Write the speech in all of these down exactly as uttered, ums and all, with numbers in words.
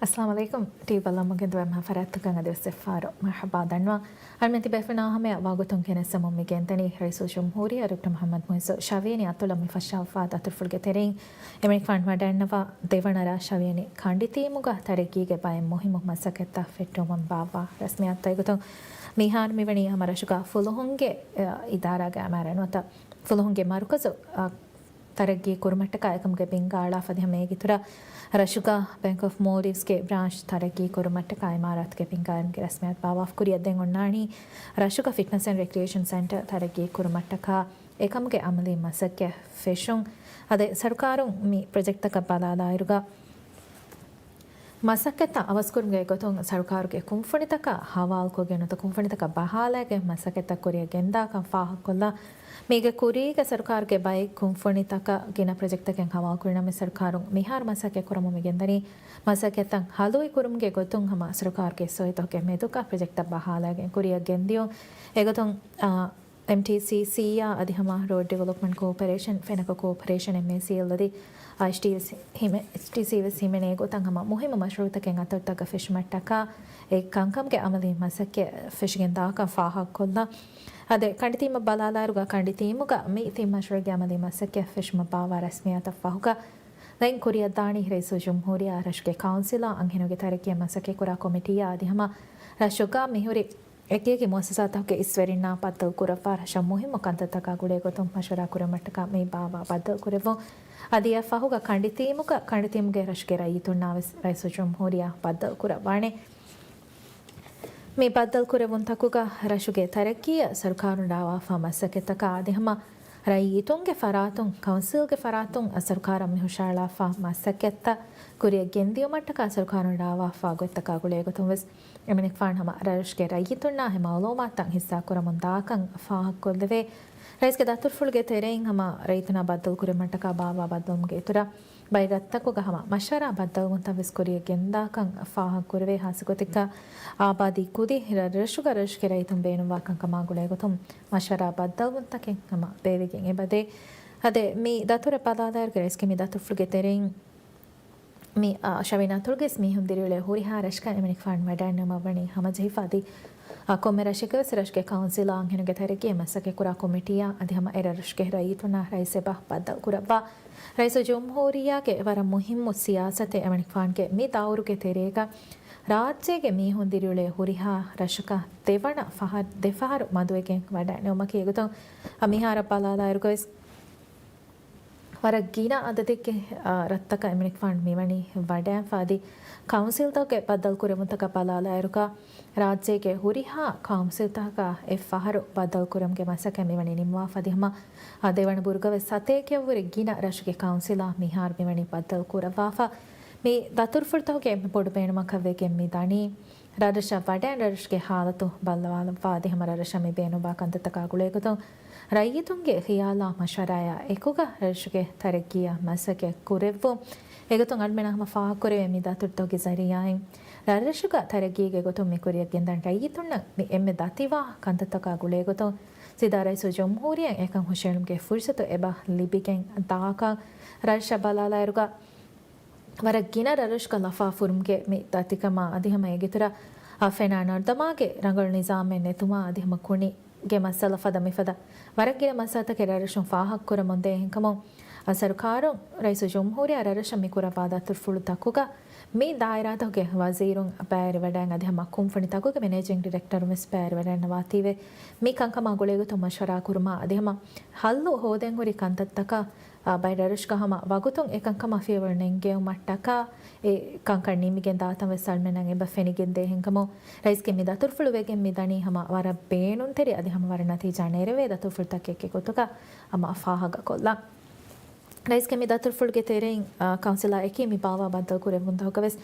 އައްސަލާމު ޢަލައިކުމް. ޓީވީ ބަލަމުގެ ދުވެ މަހަ ފަރާތްތަކަށް އަދިވެސް އެއްފަހަރު މަރްޙަބާ ދަންނަވަން. އަޅުމެން ތިބޭފުޅުންނާ ހަމަޔަށް ވަގުތުން ގެނެސްދެމުން މި ގެންދަނީ ރައީސުލްޖުމްހޫރިއްޔާ ޑޮކްޓަރ މުޙައްމަދު މުޢިއްޒު ޝަވީނި އަތޮޅަށް މި ފަށާފާ ދަތުރުފުޅުގެ ތެރެއިން އެމަނިކުފާނު ވަޑައިންނަވާ ދެވަނަ ރާ ޝަވީނި ކަނޑިތީމުގަ ތަރައްގީގެ ބައެއް މުހިއްމު މަސައްކަތްތައް ފެއްޓުވަމުން ބާއްވާ ރަސްމިއްޔާތުތަކުގެ ގޮތުން މިހާރު މިވަނީ ހަމަ ރަށުގަ ފުލުހުންގެ، އަ، އިދާރާގެ އަމާރާ ނުވަތަ ފުލުހުންގެ މަރުކަޒު، އަ، ތަރައްގީ ކުރުމަށްޓަކާ އެކަމުގެ ބިންގާ އަޅާފަ އަދި ހަމަ އޭގެއިތުރަށް ރަށުގަ ބޭންކް އޮފް މޯލްޑިވްސްގެ ބްރާންޗް ތަރައްގީ ކުރުމަށްޓަކާ އިމާރާތުގެ ބިންގާ އިރުމުގެ ރަސްމިއްޔާތު ބާއްވާފަ. ކުރިއަށް ދެން އޮންނާނީ ރަށުގަ ފިޓްނަސް އެންޑް ރެކްރިއޭޝަން ސެންޓަރ ތަރައްގީ ކުރުމަށްޓަކާ އެކަމުގެ އަމަލީ މަސައްކަތް ފެށުން. އަދި ސަރުކާރުން މި ޕްރޮޖެކްޓްތަކަށް ބަލާލާއިރުގަ މަސައްކަތްތައް އަވަސްކުރުމުގެ ގޮތުން ސަރުކާރުގެ ކުންފުނިތަކަށް ހަވާލުކޮށްގެން ނުވަތަ ކުންފުނިތަކަށް ބަހާލައިގެން މަސައްކަތްތައް ކުރިއަށް ގެންދާކަން ފާހަގަކޮށްލާ، މީގެ ކުރީގަ ސަރުކާރުގެ ބައެއް ކުންފުނިތަކަށް ގިނަ ޕްރޮޖެކްޓްތަކެއް ހަވާލުކުރިނަމަ، ސަރުކާރުން މިހާރު މަސައްކަތް ކުރަމުން މި ގެންދަނީ މަސައްކަތްތައް ހަލުވި ކުރުމުގެ ގޮތުން ހަމަ ސަރުކާރުގެ ސޮއިތަކުގެ މެދުގަ ޕްރޮޖެކްޓްތައް ބަހާލައިގެން ކުރިއަށް ގެންދިޔުން. އެގޮތުން، އާ، އެމްޓީސީސީއާ އަދި ހަމަ ރޯޑް ޑިވެލޮޕްމަންޓް ކޯޕަރޭޝަން، ފެނަކަ ކޯޕަރޭޝަން، އެމްއޭސީއެލް އަދި އައިސްޓީސީ ހިމެ-، އެޗްޓީސީ ވެސް ހިމެނޭ ގޮތަށް ހަމަ މުހިއްމު މަޝްރޫޢުތަކެއް އަތޮޅުތަކަށް ފެށުމަށްޓަކާ އެ ކަންކަމުގެ އަމަލީ މަސައްކަތް ފެށިގެން ދާކަން ފާހަގަކޮށްލާ. އަދި ކަނޑިތީމަށް ބަލާލާއިރުގަ ކަނޑިތީމުގަ މި ތިން މަޝްރޫޢުގެ އަމަލީ މަސައްކަތް ފެށުމަށް ބާއްވާ ރަސްމިއްޔާތަށް ފަހުގަ ދެން ކުރިއަށްދާނީ ރައީސުލްޖުމްހޫރިއްޔާ ރަށުގެ ކައުންސިލާ އަންހެނުންގެ ތަރައްގީއަށް މަސައްކަތްކުރާ ކޮމިޓީއާ އަދި ހަމަ ރަށުގަ މިހުރި އެކިއެކި މުއައްސަސާތަކުގެ އިސްވެރިންނާ ބައްދަލުކުރައްވާ ރަށަށް މުހިއްމު ކަންތައްތަކާ ގުޅޭގޮތުން މަޝްވަރާ ކުރުމަށްޓަކާ މި ބާއްވާ ބައްދަލުކުރެއްވުން. އަދި އެއަށް ފަހުގަ ކަނޑިތީމުގަ ކަނޑިތީމުގެ ރަށުގެ ރައްޔިތުންނާވެސް ރައީސުލްޖުމްހޫރިއްޔާ ބައްދަލުކުރައްވާނެ. މި ބައްދަލުކުރެއްވުންތަކުގަ ރަށުގެ ތަރައްގީއަށް ސަރުކާރުން ރާވާފާ މަސައްކަތްތަކާ އަދި ހަމަ ރައްޔިތުންގެ ފަރާތުން ކައުންސިލްގެ ފަރާތުން ސަރުކާރަށް މި ހުށައަޅާފާ މަސައްކަތްތައް ކުރިއަށް ގެންދިޔުމަށްޓަކާ ސަރުކާރުން ރާވާފާ ގޮތްތަކާ ގުޅޭގޮތުން ވެސް އެމަނިކުފާނު ހަމަ ރަށުގެ ރައްޔިތުންނާ ހެ މައުލޫމާތުތައް ހިއްސާކުރަމުން ދާކަން ފާހަގަކޮށްލެވޭ. ރައީސްގެ ދަތުރުފުޅުގެ ތެރެއިން ހަމަ ރައްޔިތުންނާ ބައްދަލުކުރުމަށްޓަކާ ބާއްވާ ބައްދަލުވުމުގެ އިތުރަށް ބައެއް ރަށްތަކުގަ ހަމަ މަޝްވަރާ ބައްދަލުވުންތައް ވެސް ކުރިއަށް ގެންދާކަން ފާހަގަކުރެވޭ. ހާއްސަގޮތެއްގަ އާބާދީ ކުދި ރަށްރަށުގަ ރަށުގެ ރައްޔިތުން ބޭނުންވާ ކަންކަމާ ގުޅޭގޮތުން މަޝްވަރާ ބައްދަލުވުންތަކެއް ހަމަ ބޭއްވިގެން އެބަދޭ. އަދި މި ދަތުރަށް ބަލާލާއިރުގަ ރައީސްގެ މި ދަތުރުފުޅުގެ ތެރެއިން މި، އާ، ޝަވީނި އަތޮޅުގެ ވެސް މީހުން ދިރިއުޅޭ ހުރިހާ ރަށަކަށް އެމަނިކުފާނު ވަޑައިންނަވަނީ ހަމަޖެހިފަ އަދި، އާ، ކޮންމެ ރަށެކަށް ވެސް ރަށުގެ ކައުންސިލާ އަންހެނުންގެ ތަރައްގީއަށް މަސައްކަތްކުރާ ކޮމިޓީއާ އަދި ހަމަ އެރަށްރަށުގެ ރައްޔިތުންނާ ރައީސް އެބަ ބައްދަލުކުރައްވާ. ރައީސުލްޖުމްހޫރިއްޔާގެ ވަރަށް މުހިއްމު ސިޔާސަތެއް އެމަނިކުފާނުގެ މި ދައުރުގެ ތެރޭގަ ރާއްޖޭގެ މީހުން ދިރިއުޅޭ ހުރިހާ ރަށަކަށް ދެވަނަ ފަހަރު، ދެފަހަރު މަދުވެގެން ވަޑައިނެވުމަކީ އެގޮތުން މިހާރަށް ބަލާލާއިރުގަވެސް ވަރަށް ގިނަ އަދަދެއްގެ، އާ، ރަށްތަކަށް އެމަނިކުފާނު މިވަނީ ވަޑައިފަ އަދި ކައުންސިލްތަކުގެ ބައްދަލުކުރެވުންތަކަށް ބަލާލާއިރުގަ ރާއްޖޭގެ ހުރިހާ ކައުންސިލްތަކަކަށް އެއްފަހަރު ބައްދަލުކުރުމުގެ މަސައްކަތް މިވަނީ ނިންމާފަ އަދި ހަމަ، އާ، ދެވަނަ ބުރުގަވެސް ސަތޭކައަށްވުރެ ގިނަ ރަށުގެ ކައުންސިލާ މިހާރު މިވަނީ ބައްދަލުކުރައްވާފަ. މި ދަތުރުފުޅުތަކުގެ އެންމެ ބޮޑު ބޭނުމަކަށް ވެގެން މި ދަނީ ރަށްރަށަށް ވަޑައި ރަށުގެ ހާލަތު ބައްލަވާލައްވާ އަދި ހަމަ ރަށްރަށަށް މި ބޭނުންވާ ކަންތައްތަކާ ގުޅޭގޮތުން ރައްޔިތުންގެ ޚިޔާލާ މަޝްވަރާއާ އެކުގަ ރަށުގެ ތަރައްގީއަށް މަސައްކަތް ކުރެއްވުން. އެގޮތުން އަޅުމެންނަށް ހަމަ ފާހަގަކުރެވޭ މި ދަތުރުތަކުގެ ޒަރީއާއިން ރަށްރަށުގަ ތަރައްގީގެ ގޮތުން މި ކުރިއަށް ގެންދަން ރައްޔިތުންނަށް މި އެންމެ ދަތިވާ ކަންތައްތަކާ ގުޅޭގޮތުން ސީދާ ރައީސުލްޖުމްހޫރިއްޔާ އެކަން ހުށައެޅުމުގެ ފުރުސަތު އެބަ ލިބިގެން ދާކަން ރަށްރަށަށް ބަލާލާއިރުގަ ވަރަށް ގިނަ ރަށްރަށުގަ ލަފާ ފުރުމުގެ މި ދަތިކަމާ އަދި ހަމަ އޭގެއިތުރަށް އަ، ފެނާ ނަރުދަމާގެ ރަނގަޅު ނިޒާމެއް ނެތުމާ އަދި ހަމަ ކުނި ގެ މައްސަލަ ފަދަ މިފަދަ ވަރަށް ގިނަ މައްސަލަތަކެއް ރަށްރަށުން ފާހަގަކުރަމުންދޭ އެހެންކަމުން، އަ، ސަރުކާރުން ރައީސުލްޖުމްހޫރިއްޔާ ރަށްރަށަށް މި ކުރައްވާ ދަތުރުފުޅުތަކުގަ މި ދާއިރާތަކުގެ ވަޒީރުން ބައިވެރިވަޑައިގެން އަދި ހަމަ ކުންފުނިތަކުގެ މެނޭޖިންގ ޑިރެކްޓަރުން ވެސް ބައިވެރިވަޑައިންނަވާތީވެ މި ކަންކަމާ ގުޅޭގޮތުން މަޝްވަރާ ކުރުމާ އަދި ހަމަ ހައްލު ހޯދެން ހުރި ކަންތައްތަކަށް އާ، ބައެއް ރަށްރަށުގަ ހަމަ ވަގުތުން އެކަންކަމަށް ފިޔަވަޅު ނެންގެވުމަށްޓަކާ އެ ކަންކަން ނިމިގެން ދާތަން ވެސް އަޅުމެންނަށް އެބަ ފެނިގެންދޭ އެހެންކަމުން، ރައީސްގެ މި ދަތުރުފުޅު ވެގެން މި ދަނީ ހަމަ ވަރަށް ބޭނުންތެރި އަދި ހަމަ ވަރަށް ނަތީޖާ ނެރެވޭ ދަތުރުފުޅުތަކެއްގެ ގޮތުގަ ހަމަ ފާހަގަކޮށްލަން. ރައީސްގެ މި ދަތުރުފުޅުގެ ތެރެއިން، އާ، ކައުންސިލާ އެކީ މި ބާއްވާ ބައްދަލުކުރެއްވުންތަކުގަ ވެސް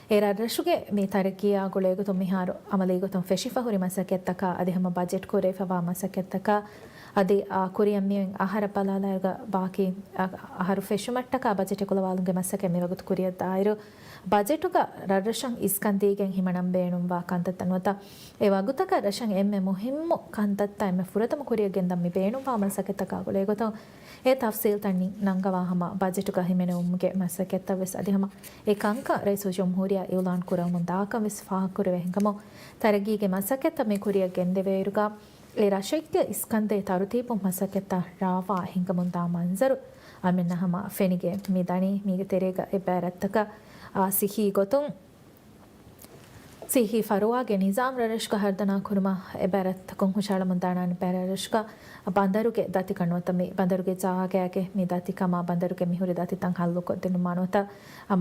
އެ ރަށްރަށުގެ މި ތަރައްގީއާ ގުޅޭގޮތުން މިހާރު އަމަލީގޮތުން ފެށިފަ ހުރި މަސައްކަތްތަކާ އަދި ހަމަ ބަޖެޓް ކުރެވިފަވާ މަސައްކަތްތަކާ އަދި އާ، ކުރިއަށް މިއޮތް އަހަރަށް ބަލާލާއިރުގަ ބާކީ އަ، އަހަރު ފެށުމަށްޓަކާ ބަޖެޓެއް ކުލަވާލުމުގެ މަސައްކަތް މިވަގުތު ކުރިއަށް ދާއިރު، ބަޖެޓުގަ ރަށްރަށަށް އިސްކަން ދީގެން ހިމަނަން ބޭނުންވާ ކަންތައްތައް ނުވަތަ، އެ ވަގުތަކަށް ރަށަށް އެންމެ މުހިއްމު ކަންތައްތައް އެންމެ ފުރަތަމަ ކުރިއަށް ގެންދަން މި ބޭނުންވާ މަސައްކަތްތަކާ ގުޅޭގޮތުން، އެ ތަފްސީލްތައް ނި، ނަންގަވާ ހަމަ ބަޖެޓުގަ ހިމެނުމުގެ މަސައްކަތްތައް ވެސް އަދި ހަމަ އެ ކަންކަން ރައީސުލްޖުމްހޫރިއްޔާ އިއުލާން ކުރައްވަމުން ދާކަން ވެސް ފާހަގަކުރެވޭ ހިނގަމުން، ތަރައްގީގެ މަސައްކަތްތައް މި ކުރިއަށް ގެންދެވޭއިރުގަ، އެ ރަށެއްގެ އިސްކަންދޭ ތަރުތީބު މަސައްކަތްތައް ރާވާ ހިނގަމުންދާ މަންޒަރު އަމިއްލަ ހަމަ ފެނިގެން މި ދަނީ. މީގެ ތެރޭގަ އެއްބައި ރަށްތަކަށް އާ، ސިއްހީ ގޮތުން، ސިއްހީ ފަރުވާގެ ނިޒާމް ރަށްރަށުގަ ހަރުދަނާ ކުރުމަށް އެއްބައި ރަށްތަކުން ހުށަހަޅަމުންދާނާނެ. އެއްބައި ރަށްރަށުގަ ބަނދަރުގެ ދަތިކަން ނުވަތަ މި ބަނދަރުގެ ޖާގައިގެ މި ދަތިކަމާ ބަނދަރުގެ މިހުރި ދަތިތައް ހައްލުކޮށްދިނުމާ ނުވަތަ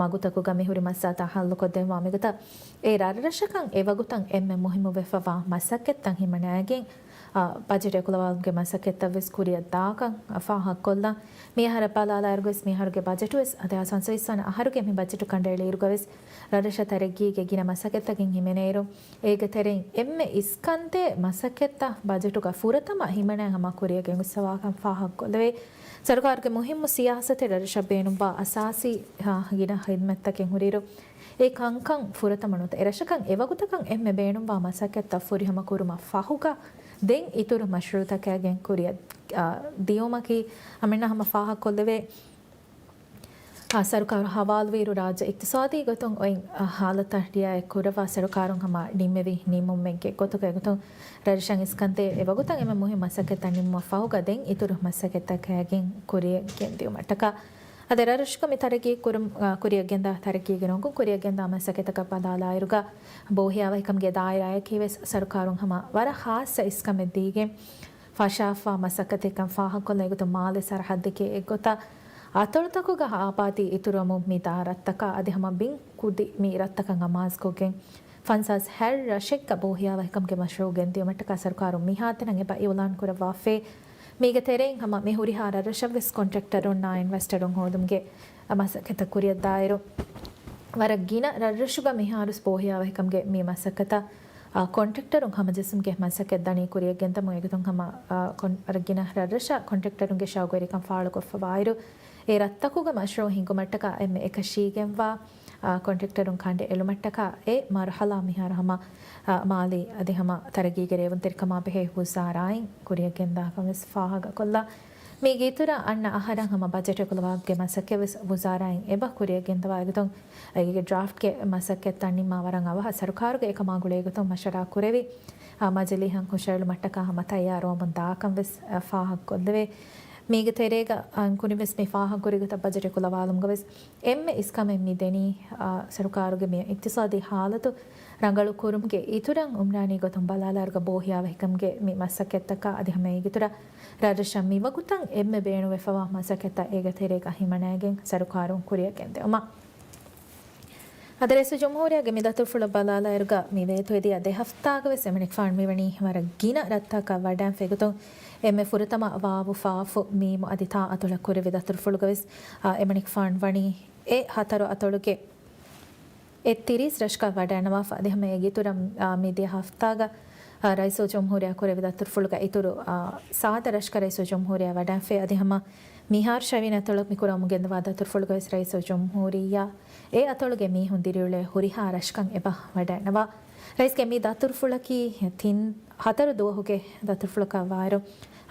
މަގުތަކުގަ މިހުރި މައްސަލަތައް ހައްލުކޮށްދެއްވާ މިގޮތަށް އެ ރަށްރަށަކަށް އެވަގުތަށް އެންމެ މުހިއްމުވެފަވާ މަސައްކަތްތައް ހިމަނައިގެން، އާ، ބަޖެޓް އެކުލަވާލުމުގެ މަސައްކަތްތައް ވެސް ކުރިއަށް ދާކަން ފާހަގަކޮށްލަން. މިއަހަރަށް ބަލާލާއިރުގަވެސް މިއަހަރުގެ ބަޖެޓު ވެސް އަދި ހަސަން ސޮއިސްވަނަ އަހަރުގެ މި ބަޖެޓު ކަނޑައެޅިއިރުގަވެސް ރަށްރަށަށް ތަރައްގީގެ ގިނަ މަސައްކަތްތަކެއް ހިމެނޭއިރު، އޭގެ ތެރެއިން އެންމެ އިސްކަންދޭ މަސައްކަތްތައް ބަޖެޓުގަ ފުރަތަމަ ހިމަނާ ހަމަ ކުރިއަށް ގެންގޮސްފަވާކަން ފާހަގަކޮށްލެވޭ. ސަރުކާރުގެ މުހިއްމު ސިޔާސަތެއް ރަށްރަށަށް ބޭނުންވާ އަސާސީ، އާ، ގިނަ ހިދުމަތްތަކެއް ހުރިއިރު، އެ ކަންކަން ފުރަތަމަ ނުވަތަ އެ ރަށަކަށް އެވަގުތަކަށް އެންމެ ބޭނުންވާ މަސައްކަތްތައް ފުރިހަމަ ކުރުމަށް ފަހުގަ، ދެން އިތުރު މަޝްރޫއުތަކާގެން ކުރިއަށް، އާ، ދިޔުމަކީ އަމިއްލަ ހަމަ ފާހަގަކޮށްލެވޭ. އާ، ސަރުކާރު ހަވާލުވިއިރު ރާއްޖެ އިޤްތިޞާދީ ގޮތުން އޮތް، އާ، ހާލަތަށް ރިއާޔަތް ކުރައްވާ ސަރުކާރުން ހަމަ ނިންމެވި ނިންމުމެއްގެ ގޮތުގައި ގޮތުން ރަށްރަށަށް އިސްކަންދޭ އެވަގުތަށް އެންމެ މުހިއްމު މަސައްކަތްތައް ނިންމުމަށް ފަހުގަ ދެން އިތުރު މަސައްކަތްތަކާގެން ކުރިއަށް ގެންދިއުމަށްޓަކާ އަދި ރަށްރަށުގަ މި ތަރައްގީ ކުރުން، އާ، ކުރިއަށް ގެންދާ ތަރައްގީގެ ނުވަތަ ކުރިއަށް ގެންދާ މަސައްކަތްތަކަށް ބަލާލާއިރުގަ ބޯހިޔާވަހިކަމުގެ ދާއިރާއަކީ ވެސް ސަރުކާރުން ހަމަ ވަރަށް ޚާއްޞަ އިސްކަމެއް ދީގެން ފަށާފާ މަސައްކަތެއްކަން ފާހަގަކޮށްލަން. އެގޮތުން މާލެ ސަރަހައްދެކޭ އެއްގޮތަށް އަތޮޅުތަކުގަ އާބާދީ އިތުރުވަމުން މި ދާ ރަށްތަކަށް އަދި ހަމަ ބިން ކުދި މި ރަށްތަކަށް އަމާޒުކޮށްގެން ފަންސާސް ހަތް ރަށެއްގަ ބޯހިޔާވަހިކަމުގެ މަޝްރޫއު ގެންދިއުމަށްޓަކާ ސަރުކާރުން މިހާތަނަށް އެބަ އިއުލާން ކުރައްވާފައި. މީގެ ތެރެއިން ހަމަ މި ހުރިހާ ރަށްރަށަށްވެސް ކޮންޓްރެކްޓަރުންނާ އިންވެސްޓަރުން ހޯދުމުގެ މަސައްކަތްތައް ކުރިއަށްދާއިރު، ވަރަށް ގިނަ ރަށްރަށުގަ މިހާރުސް ބޯހިޔާވަހިކަމުގެ މި މަސައްކަތަށް، އާ، ކޮންޓްރެކްޓަރުން ހަމަޖެއްސުމުގެ މަސައްކަތް ދަނީ ކުރިއަށް ގެންދަމުން. އެގޮތުން ހަމަ، އާ، ކޮން-، ވަރަށް ގިނަ ރަށްރަށަށް ކޮންޓްރެކްޓަރުންގެ ޝައުގުވެރިކަން ފާޅުކޮށްފަވާއިރު، އެ ރަށްތަކުގަ މަޝްރޫއު ހިންގުމަށްޓަކާ އެންމެ އެކަށީގެންވާ، އާ، ކޮންޓްރެކްޓަރުން ކަނޑައެޅުމަށްޓަކާ އެ މަރުހަލާ މިހާރު ހަމަ، އާ، މާލީ އަދި ހަމަ ތަރައްގީގެ ރޭވުންތެރިކަމާ ބެހޭ ވުޒާރާއިން ކުރިއަށް ގެންދާކަން ވެސް ފާހަގަކޮށްލާ. މީގެ އިތުރަށް އަންނަ އަހަރަށް ހަމަ ބަޖެޓް އެކުލަވާގެ މަސައްކަތް ވެސް ވުޒާރާއިން އެބަ ކުރިއަށް ގެންދަވާ އެގޮތުން އޭގެ ޑްރާފްޓްގެ މަސައްކަތްތައް ނިންމާ ވަރަށް އަވަހަށް ސަރުކާރުގެ އެކަމާ ގުޅޭގޮތުން މަޝްވަރާ ކުރެވި، އާ، މަޖިލީހަށް ހުށައެޅުމަށްޓަކާ ހަމަ ތައްޔާރުވަމުން ދާކަން ވެސް، އާ، ފާހަގަކޮށްލެވޭ. މީގެ ތެރޭގަ، އާ، ކުރިން ވެސް މި ފާހަގަކުރި ގޮތަށް ބަޖެޓް އެކުލަވާލުމުގަ ވެސް އެންމެ އިސްކަމެއް މި ދެނީ، އާ، ސަރުކާރުގެ މި އިޤްތިޞާދީ ހާލަތު ރަނގަޅު ކުރުމުގެ އިތުރަށް އުމްރާނީ ގޮތުން ބަލާލާއިރުގަ ބޯހިޔާވަހިކަމުގެ މި މަސައްކަތްތަކާ އަދި ހަމަ އޭގެ އިތުރަށް ރަށްރަށަށް މިވަގުތަށް އެންމެ ބޭނުންވެފަވާ މަސައްކަތްތައް އޭގެ ތެރޭގަ ހިމަނައިގެން ސަރުކާރުން ކުރިއަށް ގެންދެވުމަށް. އަދި ރައީސުލްޖުމްހޫރިއްޔާގެ މި ދަތުރުފުޅަށް ބަލާލާއިރުގަ މި ވޭތުވެދިޔަ ދެ ހަފްތާގަ ވެސް އެމަނިކުފާނު މިވަނީ ވަރަށް ގިނަ ރަށްތަކަށް ވަޑައިން ފެގުތުން އެންމެ ފުރަތަމަ ވާވު، ފާފު، މީމު އަދި ތާ އަތޮޅަށް ކުރެއްވި ދަތުރުފުޅުގަ ވެސް، އާ، އެމަނިކުފާނު ވަނީ އެ ހަތަރު އަތޮޅުގެ އެ ތިރީސް ރަށަކަށް ވަޑައިނަވާފަ. އަދި ހަމަ އޭގެ އިތުރަށް، އާ، މިދިޔަ ހަފްތާގަ، އާ، ރައީސުލްޖުމްހޫރިއްޔާ ކުރެއްވި ދަތުރުފުޅުގަ އިތުރު، އާ، ސާދަ ރަށަކަށް ރައީސުލްޖުމްހޫރިއްޔާ ވަޑައިންފައި. އަދި ހަމަ މިހާރު ޝަވިޔަނި އަތޮޅަށް މި ކުރަމުން ގެންދަވާ ދަތުރުފުޅުގަ ވެސް ރައީސުލްޖުމްހޫރިއްޔާ އެ އަތޮޅުގެ މީހުން ދިރިއުޅޭ ހުރިހާ ރަށަކަށް އެބަ ވަޑައިނަވާ. ރައީސްގެ މި ދަތުރުފުޅަކީ ތިން ހަތަރު ދުވަހުގެ ދަތުރުފުޅަކަށް ވާއިރު،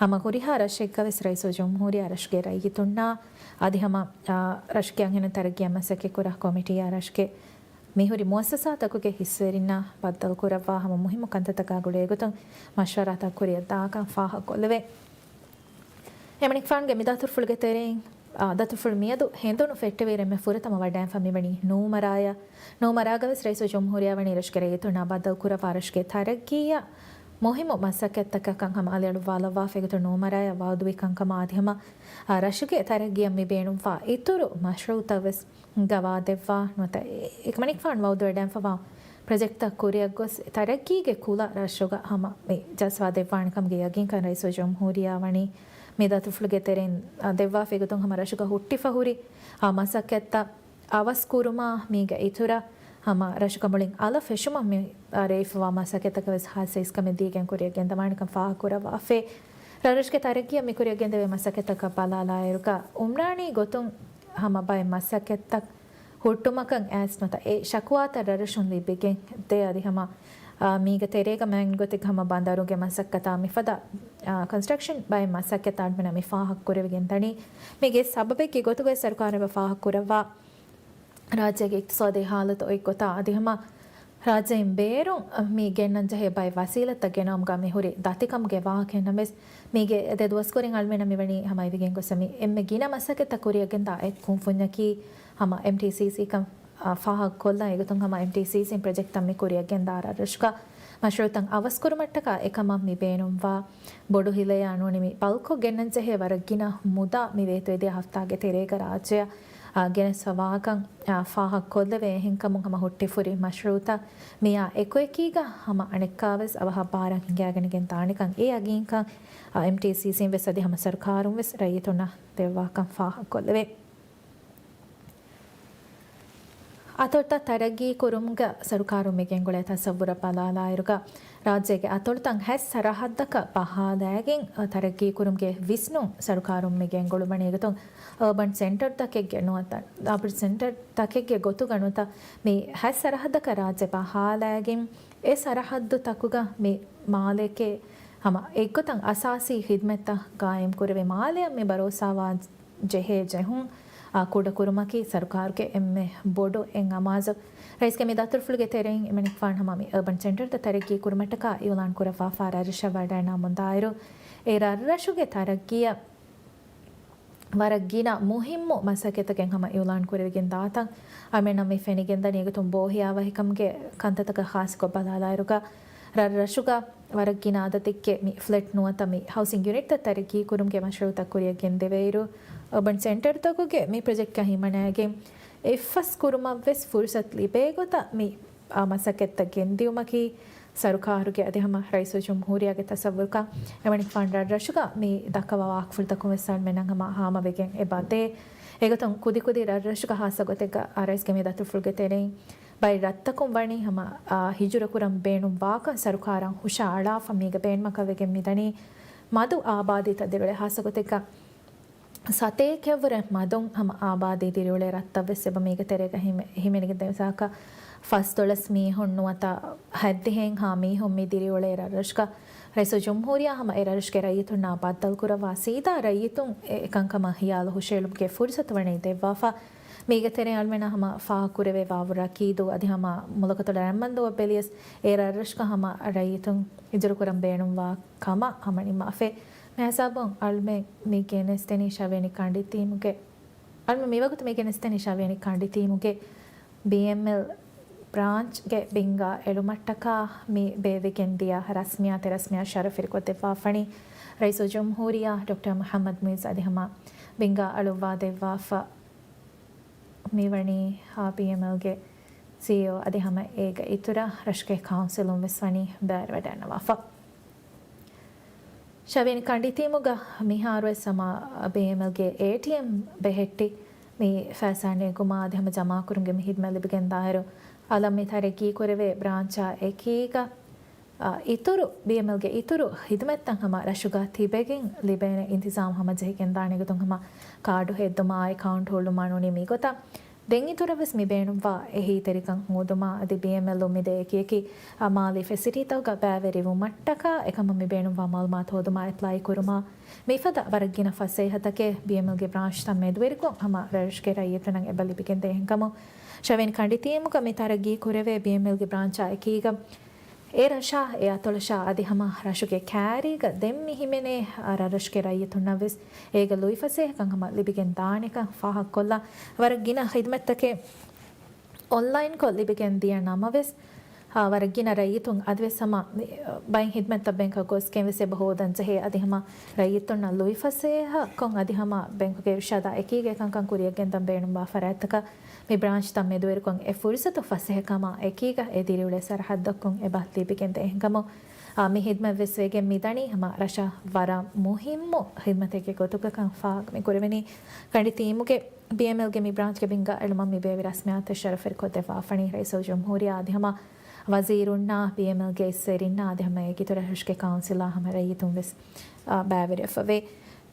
ހަމަ ހުރިހާ ރަށެއްގަ ވެސް ރައީސުލްޖުމްހޫރިއްޔާ ރަށުގެ ރައްޔިތުންނާ އަދި ހަމަ، އާ، ރަށުގެ އަންހެނުން ތަރައްގީއަށް މަސައްކަތްކުރާ ކޮމިޓީއާ ރަށުގެ މިހުރި މުއައްސަސާތަކުގެ ހިއްސުވެރިންނާ ބައްދަލުކުރައްވާ ހަމަ މުހިއްމު ކަންތައްތަކާ ގުޅޭގޮތުން މަޝްވަރާތައް ކުރިއަށް ދާކަން ފާހަގަކޮށްލެވޭ. އެމަނިކުފާނުގެ މި ދަތުރުފުޅުގެ ތެރެއިން، އާ، ދަތުރުފުޅު މިއަދު ހެނދުނު ފެއްޓެވިއިރު އެންމެ ފުރަތަމަ ވަޑައިންފަ މިވަނީ ނޫމަރާޔަށް. ނޫމަރާގަ ވެސް ރައީސުލްޖުމްހޫރިއްޔާ ވަނީ ރަށުގެ ރައްޔިތުންނާ ބައްދަލުކުރައްވާ ރަށުގެ ތަރައްގީއަށް މުހިއްމު މަސައްކަތްތަކަށް ކަން ހަމަ އަލިއަޅުއްވާލައްވާފަ. އެގޮތުން ނޫމަރާޔަށް ވައުދުވި ކަންކަމާ އަދި ހަމަ، އާ، ރަށުގެ ތަރައްގީއަށް މި ބޭނުންވާ އިތުރު މަޝްރޫއުތައް ވެސް ގަވާދެއްވާ ނުވަތަ އެ-، އެމަނިކުފާނު ވައުދުވެވަޑައިންފަވާ ޕްރޮޖެކްޓްތައް ކުރިއަށްގޮސް ތަރައްގީގެ ކުލަ ރަށުގަ ހަމަ މި ޖައްސަވާ ދެއްވާނެކަމުގެ ޔަގީންކަން ރައީސުލްޖުމްހޫރިއްޔާ ވަނީ މި ދަތުރުފުޅުގެ ތެރެއިން، އާ، ދެއްވާފަ. އެގޮތުން ހަމަ ރަށުގަ ހުއްޓިފަ ހުރި، އާ، މަސައްކަތްތައް އަވަސް ކުރުމާ މީގެ އިތުރަށް ހަމަ ރަށުގަ މުޅިން އަލަށް ފެށުމަށް މި، އާ، ރޭވިފަވާ މަސައްކަތްތަކަށް ވެސް ހާއްސަ އިސްކަމެއް ދީގެން ކުރިއަށް ގެންދަވާނެކަން ފާހަގަކުރައްވާފަ. ރަށްރަށުގެ ތަރައްގީއަށް މިކުރިއަށް ގެންދެވޭ މަސައްކަތްތަކަށް ބަލާލާއިރުގަ، އުމްރާނީ ގޮތުން ހަމަ ބައެއް މަސައްކަތްތައް ހުއްޓުމަކަށް އައިސް ނުވަތަ އެ ޝަކުވާތައް ރަށްރަށުން ލިބިގެން ދޭ. އަދި ހަމަ، އާ، މީގެ ތެރޭގަ މާތް ގޮތެއް ހަމަ ބަނދަރުގެ މަސައްކަތާ މިފަދަ، އާ، ކޮންސްޓްރަކްޝަން ބައެއް މަސައްކަތްތައް އަޅުމެންނަށް މި ފާހަގަ ކުރެވިގެން ދަނީ. މީގެ ސަބަބެއްގެ ގޮތުގައި ސަރުކާރުން ފާހަގަ ކުރައްވާ ރާއްޖޭގެ އިޤްތިޞާދީ ހާލަތު އޮތް ގޮތާ އަދި ހަމަ ރާއްޖެއިން ބޭރުން މި ގެންނަން ޖެހޭ ބައެއް ވަސީލަތްތައް ގެނައުމުގަ މި ހުރި ދަތިކަމުގެ ވާހަކައެއް ނަމަވެސް، މީގެ ދެ ދުވަސްކުރިން އަޅުމެންނަށް މިވަނީ ހަމަ އިވިގެން ގޮސް މި އެންމެ ގިނަ މަސައްކަތްތައް ކުރިއަށް ގެންދާ އެއް ކުންފުންޏަކީ ހަމަ އެމްޓީސީސީ ކަން، އާ، ފާހަގަކޮށްލަން. އެގޮތުން ހަމަ އެމްޓީސީސީން ޕްރޮޖެކްޓްތައް މި ކުރިއަށް ގެންދާ ރަށްރަށުގަ މަޝްރޫޢުތައް އަވަސްކުރުމަށްޓަކާ އެކަމަށް މި ބޭނުންވާ ބޮޑު ހިލަޔާ ނޫނީ މި ބަލްކޮށް ގެންނަން ޖެހޭ ވަރަށް ގިނަ މުދާ މި ވޭތުވެދިޔަ ހަފްތާގެ ތެރޭގަ ރާއްޖެއަށް، އާ، ގެނެސްފަވާކަން، އާ، ފާހަގަކޮށްލެވޭ. އެހެންކަމުން ހަމަ ހުއްޓިފުރި މަޝްރޫޢުތައް މިއާ އެކުއެކީގަ ހަމަ އަނެއްކާވެސް އަވަހަށް ބާރަށް ހިނގައިގެން ދާނެކަން އެ ޔަގީންކަން، އާ، އެމްޓީސީސީން ވެސް އަދި ހަމަ ސަރުކާރުން ވެސް ރައްޔިތުންނަށް ދެއްވާކަން ފާހަގަކޮށްލެވޭ. އަތޮޅުތައް ތަރައްގީ ކުރުމުގަ ސަރުކާރުން މި ގެންގުޅޭ ތަސައްވުރަށް ބަލާލާއިރުގަ، ރާއްޖޭގެ އަތޮޅުތައް ހަތް ސަރަހައްދަކަށް ބަހާލައިގެން ތަރައްގީ ކުރުމުގެ ވިސްނުން ސަރުކާރުން މި ގެންގުޅުވަނީ. އެގޮތުން އަރބަން ސެންޓަރުތަކެއްގެ ނުވަތަ، އަރބަން ސެންޓަރުތަކެއްގެ ގޮތުގަ ނުވަތަ، މި ހަތް ސަރަހައްދަކަށް ރާއްޖެ ބަހާލައިގެން އެ ސަރަހައްދުތަކުގަ މި މާލެއެކޭ ހަމަ އެއްގޮތަށް އަސާސީ ޚިދުމަތްތައް ގާއިމް ކުރެވޭ މާލެއަށް މި ބަރޯސާވާ ޖެހޭ ޖެހުން، އާ، ކުޑަކުރުމަކީ ސަރުކާރުގެ އެންމެ ބޮޑު އެއް އަމާޒު. ރައީސްގެ މި ދަތުރުފުޅުގެ ތެރެއިން އެމަނިކުފާނު ހަމަ މި އަރބަން ސެންޓަރުތައް ތަރައްގީ ކުރުމަށްޓަކާ އިއުލާން ކުރައްވާފާ ރަށްރަށަށް ވަޑައިނަމުންދާއިރު، އެ ރަށްރަށުގެ ތަރައްގީއަށް ވަރަށް ގިނަ މުހިއްމު މަސައްކަތްތަކެއް ހަމަ އިއުލާން ކުރެވިގެން ދާތަން އަޅުމެންނަށް މި ފެނިގެންދަނީ. އެގޮތުން ބޯހިޔާވަހިކަމުގެ ކަންތައްތަކަށް ޚާއްޞަކޮށް ބަލާލާއިރުގަ، ރަށްރަށުގަ ވަރަށް ގިނަ އަދަދެއްގެ މި ފްލެޓް ނުވަތަ މި ހައުސިން ޔުނިޓްތައް ތަރައްގީ ކުރުމުގެ މަޝްރޫޢުތައް ކުރިއަށް ގެންދެވޭއިރު، އަރބަން ސެންޓަރުތަކުގެ މި ޕްރޮޖެކްޓްގަ ހިމަނައިގެން އެއްފަސް ކުރުމަށްވެސް ފުރުސަތު ލިބޭ ގޮތަށް މި، އާ، މަސައްކަތްތައް ގެންދިއުމަކީ ސަރުކާރުގެ އަދި ހަމަ ރައީސުލްޖުމްހޫރިއްޔާގެ ތަސައްވުރުކަން. އެމަނިކުފާނު ރަށްރަށުގަ މި ދައްކަވާ ވާހަކަފުޅުތަކުން ވެސް އަޅުމެންނަށް ހަމަ ހާމަވެގެން އެބަ ދޭ. އެގޮތުން ކުދިކުދި ރަށްރަށުގަ ހާއްސަ ގޮތެއްގަ ރައީސްގެ މި ދަތުރުފުޅުގެ ތެރެއިން ބައެއް ރަށްތަކުން ވަނީ ހަމަ، އާ، ހިޖުރަކުރަން ބޭނުންވާކަން ސަރުކާރަށް ހުށައަޅާފަ މީގެ ބޭނުމަކަށް ވެގެން މިދަނީ މަދު އާބާދީތައް ދިރިއުޅޭ ހާއްސަ ގޮތެއްގަ ސަތޭކައަށްވުރެ މަދުން ހަމަ އާބާދީ ދިރިއުޅޭ ރަށްތައްވެސް އެބަ މީގެ ތެރޭގަ ހިމެ-، ހިމެނިގެން ދެން މިސާލަކަށް ފަސްދޮޅަސް މީހުން ނުވަތަ ހަތްދިހައެއްހާ މީހުން މި ދިރިއުޅޭ ރަށްރަށުގަ ރައީސުލްޖުމްހޫރިއްޔާ ހަމަ އެ ރަށުގެ ރައްޔިތުންނާ ބައްދަލުކުރައްވާ ސީދާ ރައްޔިތުން އެ ކަންކަމަށް ހިޔާލު ހުށައެޅުމުގެ ފުރުސަތު ވަނީ ދެއްވާފަ. މީގެ ތެރެއިން އަޅުމެންނަށް ހަމަ ފާހަގަކުރެވޭ ވާވުރަކީދޫ އަދި ހަމަ މުލަކަތޮޅު ރަންމަންދޫއަށް ބެލިޔަސް އެ ރަށްރަށުގަ ހަމަ ރައްޔިތުން ހިޖުރަކުރަން ބޭނުންވާ ކަމަށް ހަމަ ނިންމާފައި. މި ހިސާބުން އަޅުމެން މި ގެނެސްދެނީ ޝަވޭނި ކަނޑިތީމުގެ، އަޅުމެން މިވަގުތު މި ގެނެސްދެނީ ޝަވޭނި ކަނޑިތީމުގެ ބީއެމްއެލް ބްރާންޗްގެ ބިންގާ އެޅުމަށްޓަކާ މި ބޭއްވިގެން ދިޔަ ރަސްމިއްޔާތެއް ރަސްމިއްޔާ ޝަރަފުވެރިކޮށްދެއްވާފަނީ ރައީސުލްޖުމްހޫރިއްޔާ ޑޮކްޓަރ މުޙައްމަދު މުޢިއްޒު އަދި ހަމަ ބިންގާ އަޅުއްވާދެއްވާފަ. މިވަނީ ބީއެމްއެލްގެ ސީއީއޯ އަދި ހަމަ އޭގެ އިތުރަށް ރަށުގެ ކައުންސިލުން ވެސް ވަނީ ބައިވެރިވެވަޑައިންނަވާފަ. ޝަވޭނި ކަނޑިތީމުގަ މިހާރުވެސް ހަމަ ބީއެމްއެލްގެ އޭޓީއެމް ބެހެއްޓި މި ފައިސާ ނެގުމާ އަދި ހަމަ ޖަމާކުރުމުގެ މި ހިދުމަތް ލިބިގެންދާއިރު، އަލަށް މި ތަރައްގީކުރެވޭ ބްރާންޗާ އެކީގަ، އަ، އިތުރު، ބީއެމްއެލްގެ އިތުރު ހިދުމަތްތައް ހަމަ ރަށުގަ ތިބެގެން ލިބޭނެ އިންތިޒާމް ހަމަޖެހިގެންދާނެ ގޮތުން ހަމަ ކާޑު ހެއްދުމާ، އެކައުންޓް ހުޅުމާ ނޫނީ މިގޮތަށް ދެން އިތުރަށް ވެސް މި ބޭނުންވާ އެހީތެރިކަން ހޯދުމާ އަދި ބީއެމްއެލް މި ދޭ އެކި އެކި މާލީ ފެސިލިޓީތަކުގަ ބައިވެރިވުމަށްޓަކާ އެކަމަށް މި ބޭނުންވާ މައުލޫމާތު ހޯދުމާ އެޕްލައި ކުރުމާ މިފަދަ ވަރަށް ގިނަ ފަސޭހަތަކެއް ބީއެމްއެލްގެ ބްރާންޗްތައް މެދުވެރިކޮށް ހަމަ ރަށުގެ ރައްޔިތުންނަށް އެބަ ލިބިގެންދޭ. އެހެންކަމުން ޝަވޭނި ކަނޑިތީމުގަ މި ތަރައްގީ ކުރެވޭ ބީއެމްއެލްގެ ބްރާންޗާ އެކީގަ އެ ރަށާ، އެ އަތޮޅަށާ އަދި ހަމަ ރަށުގެ ކައިރީގަ ދެން މި ހިމެނޭ ރަށްރަށުގެ ރައްޔިތުންނަށް ވެސް އޭގެ ލުއިފަސޭހަކަން ހަމަ ލިބިގެން ދާނެކަން ފާހަގަކޮށްލާ، ވަރަށް ގިނަ ޚިދުމަތްތަކެއް އޮންލައިންކޮށް ލިބިގެން ދިޔަ ނަމަވެސް، އާ، ވަރަށް ގިނަ ރައްޔިތުން އަދިވެސް ހަމަ މި، އާ، ބައެއް ހިދުމަތްތައް ބޭންކަށް ގޮސްގެން ވެސް އެބަ ހޯދަން ޖެހޭ. އަދި ހަމަ ރައްޔިތުންނަށް ލުއިފަސޭހަކޮށް އަދި ހަމަ ބޭންކުގެ އިރުޝާދާ އެކީގަ އެކަންކަން ކުރިއަށް ގެންދަން ބޭނުންވާ ފަރާތްތަކަށް މި ބްރާންޗްތައް މެދުވެރިކޮށް އެ ފުރުސަތު ފަސޭހަކަމާ އެކީގަ އެ ދިރިއުޅޭ ސަރަހައްދަކުން އެބަ ލިބިގެންދޭ. އެހެންކަމުން، އާ، މި ހިދުމަތް ވެސް ވެގެން މިދަނީ ހަމަ ރަށަށް ވަރަށް މުހިއްމު ހިދުމަތެއްގެ ގޮތުގަކަން ފާހަގަ މި ކުރެވެނީ. ކަނޑިތީމުގެ ބީއެމްއެލްގެ މި ބްރާންޗްގެ ބިންގާ އެޅުމަށް މި ބޭއްވި ރަސްމިއްޔާތެއް ޝަރަފުވެރިކޮށްދެއްވާފަނީ ރައީސުލްޖުމްހޫރިއްޔާ އަދި ހަމަ ވަޒީރުންނާ، ބީއެމްއެލްގެ އިސްވެރިންނާ އަދި ހަމަ އޭގެ އިތުރަށް ރަށުގެ ކައުންސިލާ ހަމަ ރައްޔިތުން ވެސް، އާ، ބައިވެރިވެފަވޭ.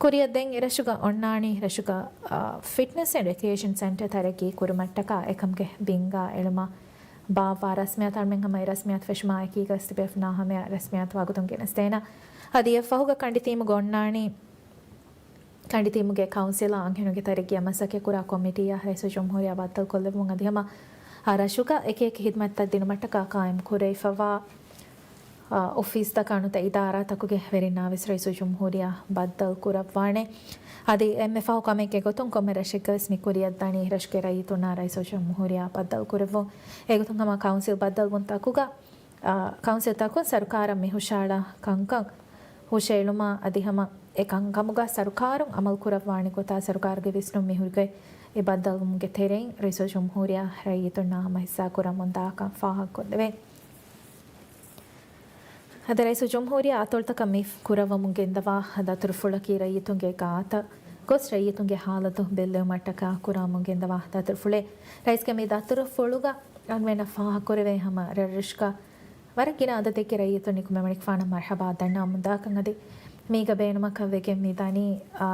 ކުރިއަށް ދެން އެރަށުގަ އޮންނާނީ ރަށުގަ، އާ، ފިޓްނަސް އެންޑް ރެކްރިއޭޝަން ސެންޓަރ ތަރައްގީ ކުރުމަށްޓަކާ އެކަމުގެ ބިންގާ އެޅުމަށް ބާއްވާ ރަސްމިއްޔާތު އަޅުމެން ހަމަ އެ ރަސްމިއްޔާތު ފެށުމާ އެކީގަ ވެސް ތިބޭފުޅުންނާ ހަމަޔަށް ރަސްމިއްޔާތު ވަގުތުން ގެނެސްދޭނަން. އަދި އެއަށްފަހުގަ ކަނޑިތީމުގަ އޮންނާނީ ކަނޑިތީމުގެ ކައުންސިލާ އަންހެނުންގެ ތަރައްގީއަށް މަސައްކަތްކުރާ ކޮމިޓީއާ ރައީސުލްޖުމްހޫރިއްޔާ ބައްދަލުކޮށްލެއްވުން އަދި ހަމަ އާ ރަށުގަ އެކިއެކި ޚިދުމަތްތައް ދިނުމަށްޓަކާ ޤާއިމް ކުރެވިފަވާ، އާ، އޮފީސްތަކާ ނުވަތަ އިދާރާތަކުގެ ވެރިންނާ ވެސް ރައީސުލްޖުމްހޫރިއްޔާ ބައްދަލު ކުރައްވާނެ. އަދި އެންމެ ފަހު ކަމެއްގެ ގޮތުން ކޮންމެ ރަށެއްގަ ވެސް މި ކުރިއަށްދަނީ ރަށުގެ ރައްޔިތުންނާ ރައީސުލްޖުމްހޫރިއްޔާ ބައްދަލު ކުރެއްވުން. އެގޮތުން ހަމަ ކައުންސިލް ބައްދަލުވުންތަކުގަ އާ، ކައުންސިލްތަކުން ސަރުކާރަށް މި ހުށައަޅާ ކަންކަން ހުށައެޅުމާ އަދި ހަމަ އެ ކަންކަމުގަ ސަރުކާރުން އަމަލު ކުރައްވާނެ ގޮތާ ސަރުކާރުގެ ވިސްނުން މިހުރިގޮތް އެ ބައްދަލުވުމުގެ ތެރެއިން ރައީސުލްޖުމްހޫރިއްޔާ ރައްޔިތުންނާ ހަމަ ހިއްސާ ކުރަމުންދާކަން ފާހަގަކޮށްލެވޭ. އަދި ރައީސުލްޖުމްހޫރިއްޔާ އަތޮޅުތަކަށް މި ކުރައްވަމުން ގެންދަވާ ދަތުރުފުޅަކީ ރައްޔިތުންގެ ގާތަށް ގޮސް ރައްޔިތުންގެ ހާލަތު ބެއްލެވުމަށްޓަކާ ކުރާމުން ގެންދަވާ ދަތުރުފުޅެއް. ރައީސްގެ މި ދަތުރުފުޅުގަ އަޅުމެންނަށް ފާހަގަކުރެވޭ ހަމަ ރަށްރަށުގަ ވަރަށް ގިނަ އަދަދެއްގެ ރައްޔިތުން ނިކުމެމަނިކުފާނަށް މަރްޙަބާ ދަންނަވަމުންދާކަން އަދި މީގަ ބޭނުމަކަށް ވެގެން މިދަނީ، އާ،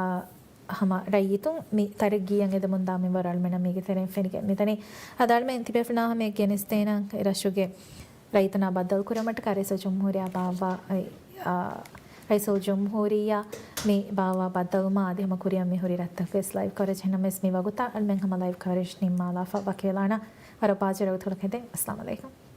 ހަމަ ރައްޔިތުން މި ތަރައްގީއަށް އެދެމުންދާ މިންވަރު އަޅުމެންނަށް މީގެ ތެރެއިން ފެނިގެން މިދަނީ. އަދި އަޅުމެން ތިބޭފުޅުންނާ ހަމަޔަށް ގެނެސްދޭނަން ރަށުގެ ރައްޔިތުންނާ ބައްދަލުކުރުމަށްޓަކާ ރައީސުލްޖުމްހޫރިއްޔާ ބާއްވާ، އާ، ރައީސުލްޖުމްހޫރިއްޔާ މި ބާއްވާ ބައްދަލުވުމާ އަދި ހަމަ ކުރިއަށް މިހުރި ރަށްތަކުގެ ވެސް ލައިވް ކަވަރޭޖް އެހެންނަމަވެސް މި ވަގުތަށް އަޅުމެން ހަމަ ލައިވް ކަވަރޭޖް ނިންމާލާފަ ވަކިވެލާނަން. ވަރަށް ބާޒަރަގުތުޅަކަށް ދެން. އައްސަލާމު ޢަލައިކުމް.